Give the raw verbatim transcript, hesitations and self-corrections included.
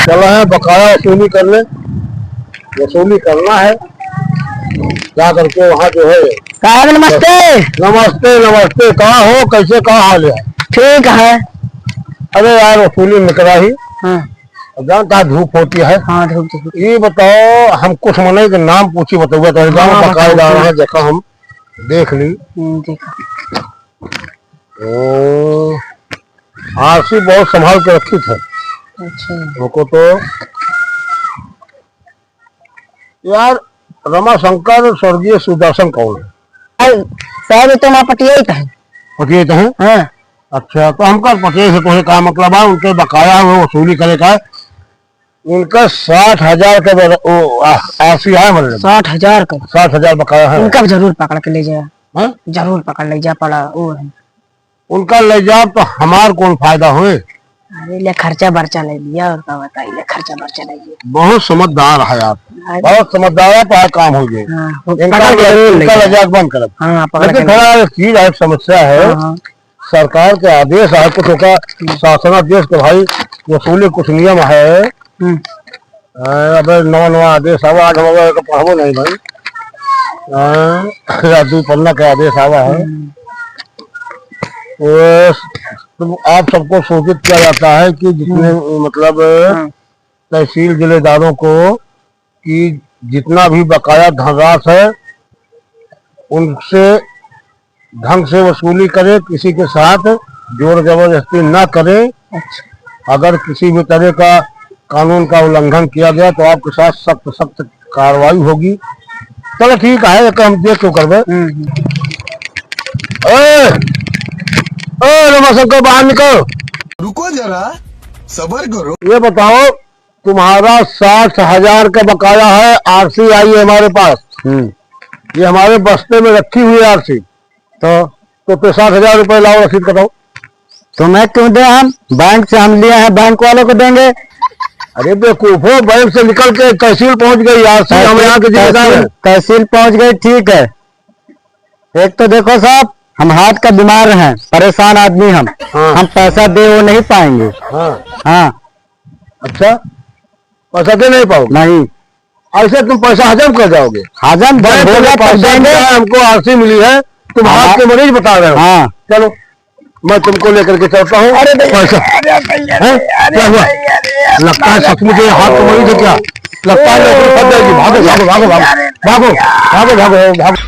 चला है बकाया वसूली करने, वसूली करना है। जा करके वहाँ जो है। साहब नमस्ते। नमस्ते, नमस्ते। कहाँ हो, कैसे, का हाल है? ठीक है। अरे यार, वसूली निकला ही। हाँ। जानता है, धूप होती है। हाँ, धूप, धूप। ये बताओ, हम कुछ मनई के नाम पूछी बतउआ तो, हाँ, गाँव बताओ, बकायेदार बताओ। हैं, देखा हम देख ली। हम्म, देखा। ओ, आरसी बहुत संभाल के रखी थे। अच्छा। उनको तो यार, रमाशंकर स्वर्गीय सुदर्शन कौन है? अरे, साहब, ये तो हमार पटियाई का है। पटियाई का है? हाँ। अच्छा, तो हमका पटियाई से तोहे का मतलब है? उनके बकाया हुए वसूली करे का, उनका साठ हजार का बर-, ओ, आ, आरसी है, मतलब। साठ हजार का? साठ हजार बकाया है। उनका जरूर पकड़ के ले जाए। हाँ? जरूर पकड़ ले जा पड़ा, वो है। उनका ले जाब तो हमार कौन फायदा होए? अरे, ले खर्चा बर्चा ले लिया, और का बताई, ले खर्चा बर्चा ले लिया। बहुत समझदार है आप, अरे। बहुत समझदार है, तो काम हो जाए। हाँ, वो इनका पकड़ के ले, जरूर ले इनका ले जाए। जाके बंद करब। हाँ, पकड़ लेकिन के ले थोड़ा जाए। एक चीज है, एक समस्या है। हाँ, हाँ। सरकार के आदेश है, कुछ ओका हम्म। शासनादेश के भाई वसूली कुछ नियम है। हम्म। हाँ, अबे नवा नवा आदेश आवा, आज हम अबे एके पढ़बो नहीं भाई। हाँ, या दू पन्ना का आदेश आवा है। हम्म। तो, तो आप सबको सूचित किया जाता है कि जितने, हम्म। मतलब, हाँ। तहसील जिलेदारों को कि जितना भी बकाया धनराशि है, उनसे ढंग से वसूली करें, किसी के साथ जोर जबरदस्ती ना करें। अच्छा। अगर किसी भी तरह का कानून का उल्लंघन किया गया तो आपके साथ सख्त, सख्त कार्रवाई होगी। चलो ठीक है, एक हम देख के करबे। हम्म, हम्म। ए, ए, रमाशंकर, बाहर निकल। रुको जरा, सबर करो। ये बताओ, तुम्हारा साठ हजार का बकाया है, आरसी आई है हमारे पास। हम्म। ये हमारे बस्ते में रखी हुई है आरसी। तो? तो फिर साठ हजार रुपए लाओ, रसीद कटाओ। तो मैं क्यों दें हम? बैंक से हम लिए हैं, बैंक वालों को देंगे। अरे बेवकूफो, बैंक से निकल के तहसील पहुंच गई आरसी, हम तहसील, यहाँ के जिम्मेदार तहसील, हैं। तहसील पहुंच गई, ठीक है। एक तो देखो साहब, हम heart का बीमार हैं, परेशान आदमी हम। हाँ। हम पैसा दे वो नहीं पाएंगे। हाँ। हाँ। अच्छा, पैसा दे नहीं पाओगे? नहीं। ऐसे तुम पैसा हजम कर जाओगे? हजम जब बैंक होगा तब देंगे। हमको आरसी मिली है, तुम हाँ। heart के मरीज बता रहे हो। हाँ। चलो, मैं तुमको लेकर के चलता हूँ। अरे भैया, पैसा। अरे भैया, हैं? अरे क्या हुआ? भैया, अरे लगता है भैया, सचमुच ये heart के मरीज है क्या? लगता है नौकरी फंस जाएगी। भागो, भागो, भागो, भागो। भागो, भागो, भागो, भागो।